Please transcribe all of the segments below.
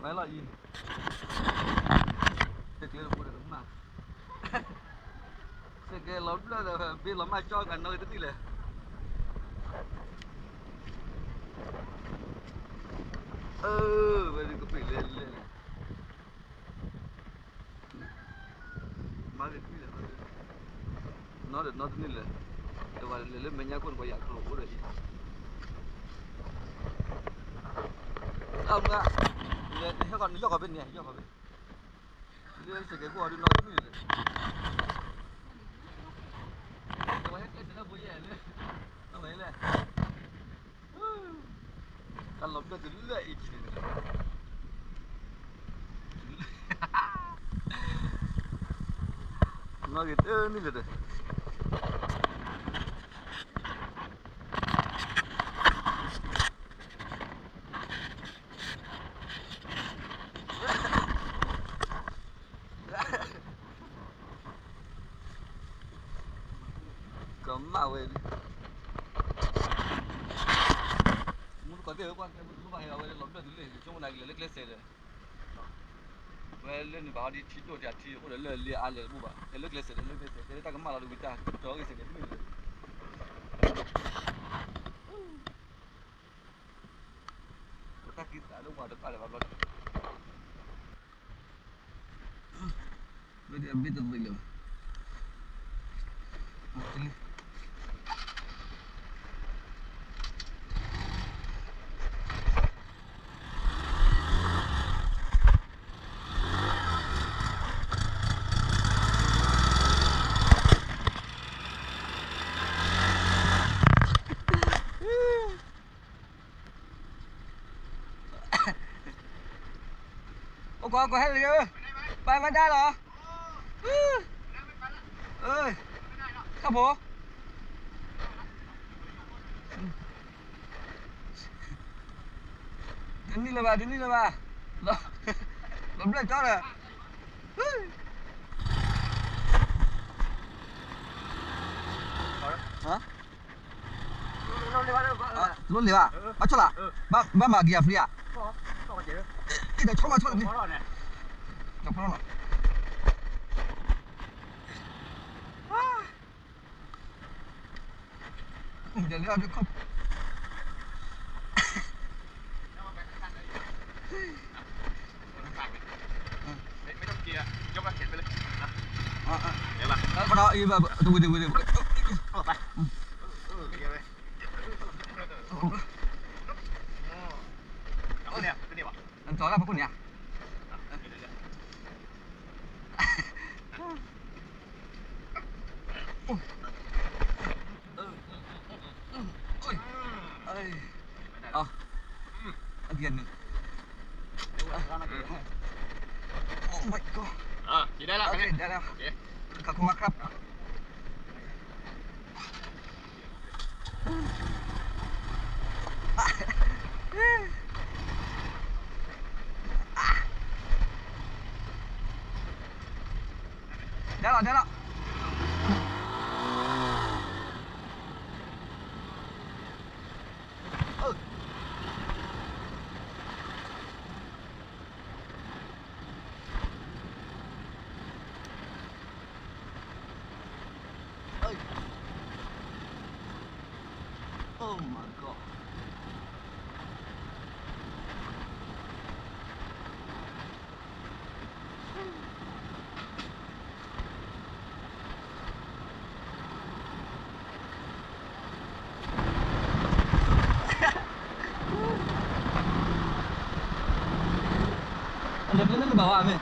လီၤအံၤ, တကျဲတဘိဒီးကမၣ်, စကဲလီၤဘျၢၣ်ဒီး ဘ့လီၤမၢ်ကၠီဂၤနီၣ်ဂ့ၤတနံၣ်လဲၣ်, အၢ, ဝဲဒၣ်ကပ့ၤလဲၤလဲၤလဲၤ မၤဂ့ၤကွံာ်လဲၣ်, နီၣ်ဒီးနီၣ်တနံၣ်လဲၣ်, တဝဲလဲၤလၢမဲာ်ညါခိၣ်တပှၤယၤကျိၤအိၣ်ဒီးအံၤ, အမါ, ဟဲကီးနယီၢ်ကီးဖဲန့ၣ် ယီၢ်ကီးဖဲ, လၢစကဲခိၣ်အီၤဒုးနီၣ်တနံၣ်လဲၣ်, တဝဲဟဲကျဲစဲးလၢဘိယဲၢ်လၢ, အဝဲလဲၣ် တၢ်လီၤဘျၢၣ်တုၤလၢအံၤကံၤန့ၣ်, နီၣ်ဂ့ၤတနံၣ်လၢၤဒီး ကမၣ်ဝဲလံ, မူတကိးသ့ၣ်ဝဲကွၢ်ကျဲမူတလိၣ်ဘၣ်ဟဲအဝဲလၢလီၤဘျၢၣ်တုၤလၢအံၤ ဆိကမိၣ်နၤကလဲၤလၢကျဲစဲးဒီး ဝဲလၢန့ၣ်ဘၣ်ဟီဒ်ထံဒိၣ်တၢ်ထံအိၣ်ဒီးလၢလံအါလဲၣ်တဘူၣ်ဘၣ် ဟဲလၢကျဲစဲးဒီးလၢကျဲစဲး တဲလၢတၢ်ကမၣ်လီၤဒီးဝံၤတၢ်ကၠီဂ့ၤစဲးကဲတမ့ၢ်လၢ တၢ်ကံသးလၢပှၤတပာ်လၢၤဘၣ်ဘျီဒီး ဘ့ၣ်တသ့လၢၤဘၣ် အိၣ်ကီးကီးဟဲလၢ ပၢ်မၤဒါလီၤ ခၣ်ဖိ တနံၣ်လၢၤဘၣ် တနံၣ်လၢၤဘၣ် လီၤဘျၢၣ်ကၠီလၢ တလိၣ်လ့ၤဘၣ် ဘၣ်ဆိၣ်လၢ် ဘၣ်မၤက့ၤယၤ free ဧါ အံၤဒီးဆီလီၤဆီလီၤ ဒီးဖီလီၤ ဝ့ၤဝ့ၤဝ့ၤ နကၠီလၢဖီခိၣ်န့ၣ်ဧါ အကဲန့ၣ် Oh my god ได้แล้ว โอเค ได้แล้ว โอเค ขอบคุณมากครับ ได้แล้ว ได้แล้ว เออ เอ้ย Oh my god အလဲၤပျဲလၢနဘၣ်ဝဲမ့ၢ်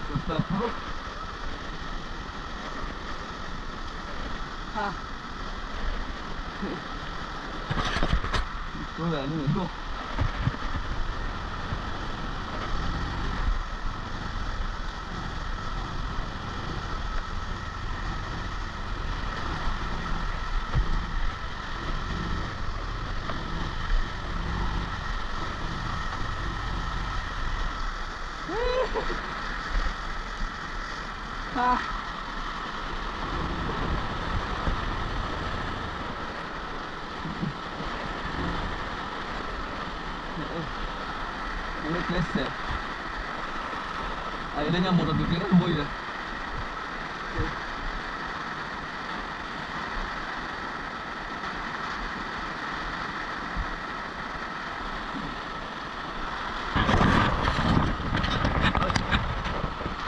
What the fuck? ကျိဝဲအနံၣ်န့ၣ်ဒိၣ် လၢကျဲစဲး အအံၤလၢညါမိၢ်ဒီးဒုးကျဲတၢ်တဘိအံၤဒီ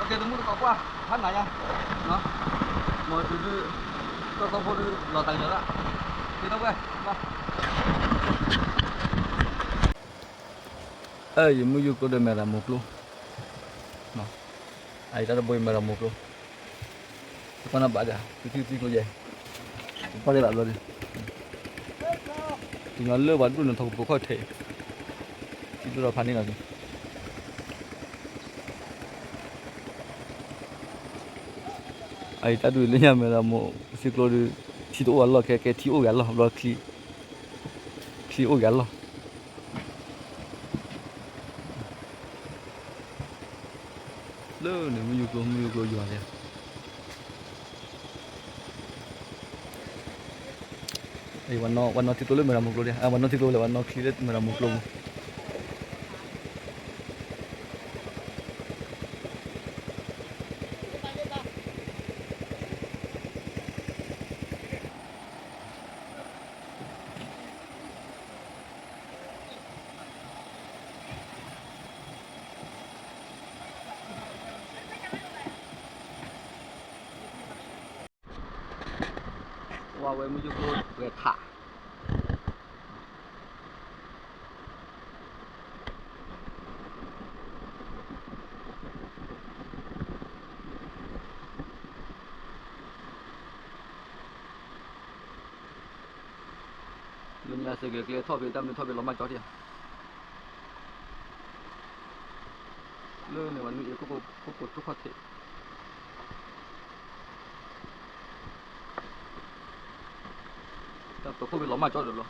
း ကဲ တမူတကိးကွၢ် ဟါနၤညါ မ်ဒုးဒုး ကီၢ်သီဖိဒုး လီၤသးကညီၤဒၣ် ကဲ ဒီပုၢ်ဝဲၢ် ယမုၢ်ယိၤကျိဒီးမဲရၤမိၢ်ကျိ အအံၤတၢ်တဘိအံၤမဲရၤမိၢ်ကျိ ကွၢ်နၢ်ဘၣ်ဒၣ် သုထံၣ်သုကျိယဲၢ် ပှၢ်လၢဘၣ်ဘျီဒုး ကညီလၢပှၤဒိၣ်န့ၣ်ထီၣ်ကပိာ်ခီၣ်ထဲး ထံဒိၣ်ထီၣ်ဖးန့ၢ်လီၤဒုး အအံၤတၢ်ဒုးလၢညါမဲရၤမိၢ်စ့ၢ်ကျိဒီး ထံတအိၣ်အလီၢ်ခဲကဲ ထံအိၣ်ဂၤလီၢ် ဘျီ ချံအိၣ်ဂၤလီၢ် လၢန့ၣ် မုၢ်ယိၤကျိ မုၢ်ယိၤကျိယွၤန့ၣ် ဝဲနီၢ်ထံကျိလၢမဲရၤမိၢ်ကျိဒၣ် ဝဲနီၢ်ထံကျိလၢ ဝဲနီၢ်ချံလၢမဲရၤမိၢ်ကျိပူၤ ဝဲမုၢ်ယိၤကျိပှဲၤထး လၢညါစ့ၢ်ကီး ကျဲထီၣ်ဖဲတၢ်မနုၤထီၣ်ဖဲလီၤမၢ်ကၠီထံၣ်ဧါ လၢန့ၣ်ဝဲနွံအ့ၣ် ခိၣ်ကိာ်ထူခီၣ်ထံး တၢ်ပခိၣ်ဖဲလီၤမၢ်ကၠီဒီးလီၤ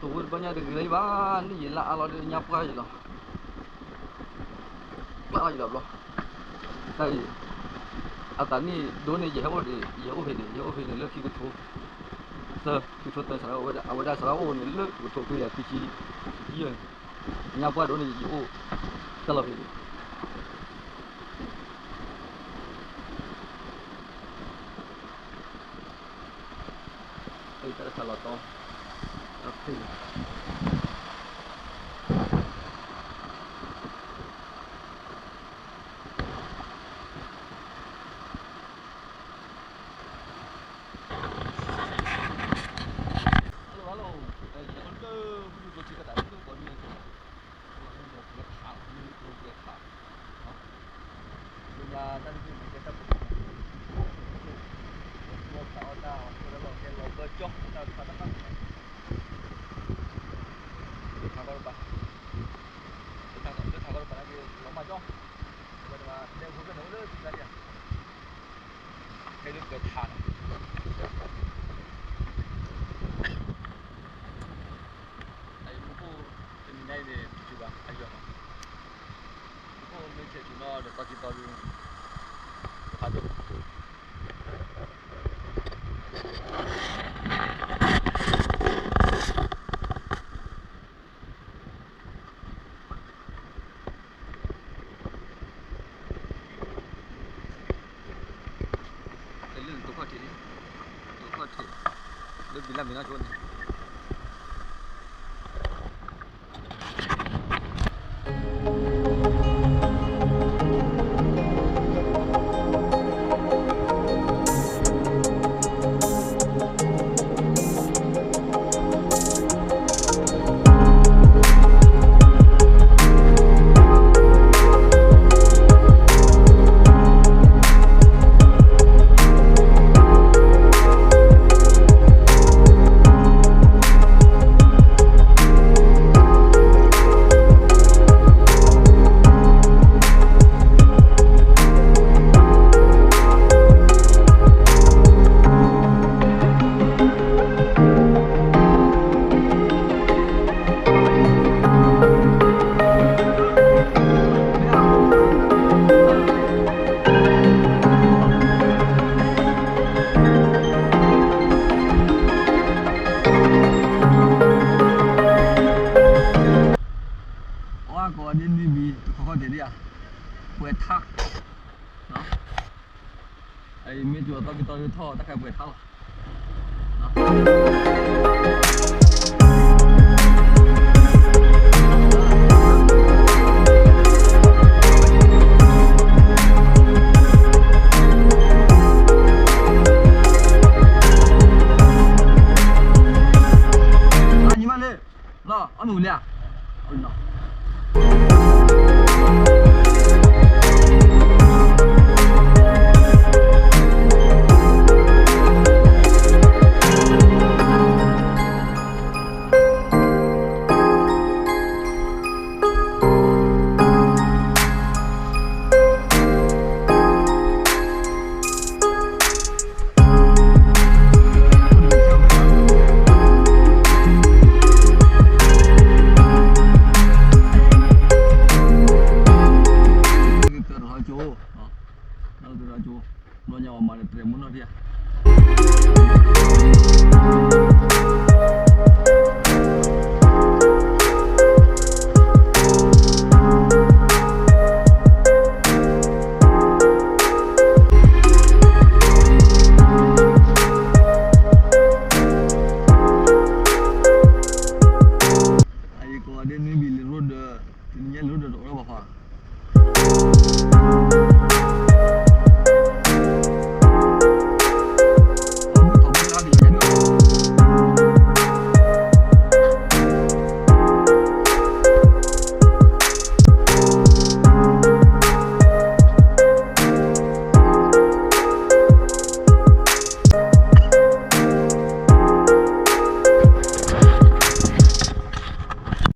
တဝဲတဘျီညါတဂ့ၤလၢၤဘၣ် နံၣ်ယံာ်လါအါလီၤဒီးညါပှၢ်ယံာ်လီၤ ပှၢ်ယံာ်လီၤဘျီ တၢ်အံၤ အသးနံၣ်ဒိၣ်န့ၣ် ယဟဲအိၣ်ဒံး ယအိၣ်ဖဲန့ၣ် ယအိၣ်ဖဲန့ၣ်လၢခံကထိ သၢ ခံကထိသၢစး အဝဲဒၣ်စးထီၣ်အိၣ်န့ၣ်လၢခံကထိခွံဒီးခံဆံယဲၢ် ညါပှၢ်ဒိၣ်န့ၣ် ယအိၣ်တၢ်လီၤဖဲန့ၣ် တၢ်တခါလီၤတီ တၢ်ဖ့ၣ် hello hello ယအိၣ်လၢမုၢ်ယိၤကျိထံကတၢၢ်လၢကိးနံၣ်အသိး လၢညါတၢ်တဘ့ၣ်န့ၣ် ကဲတၢ်ပခိၣ် လီၤဖးအီၣ်တၢ်အီၣ်တၢ်လီၢ်ကဲလီၤဘၢကၠီ တၢ်တခါတခါ လၢထးကီၢ်တပၤ လၢထးကီၢ်တပၤန့ၣ်က့ၤလီၤမၢ်ကၠီ ဝဲတဘၣ်တဲဖိဖဲန့ၣ်အိၣ်လၢထံကျါန့ၣ် ဟဲလၢပှဲၤထးနီၤ အံၤမူခိၣ်တနံၤညါအံၤန့ၣ် တစူၤဘၣ် အယွၤမး မူခိၣ်မ့ၢ်ဆဲးစူၤနီၤဒီးသီခံသီဒုး ကဖးဒိၣ် လၢနတိာ်ခီၣ်ထံးလံ တိာ်ခီၣ်ထံး လၢဘံလၢမ့ၤနီၢ်ဆိန့ၣ် ကိးဒ်နွံဘံ တခီခီကဲဒ်ဧါ, ပှဲၤထါ, မ့ၢ်တုၤအသီကတီၤထီၣ် တၢ်ခါပှဲၤထါလီၤ. ညီမလေး, လီၤ အီၣ်မ့ၢ်ဝံၤလံဧါ, အီၣ်လီၤ.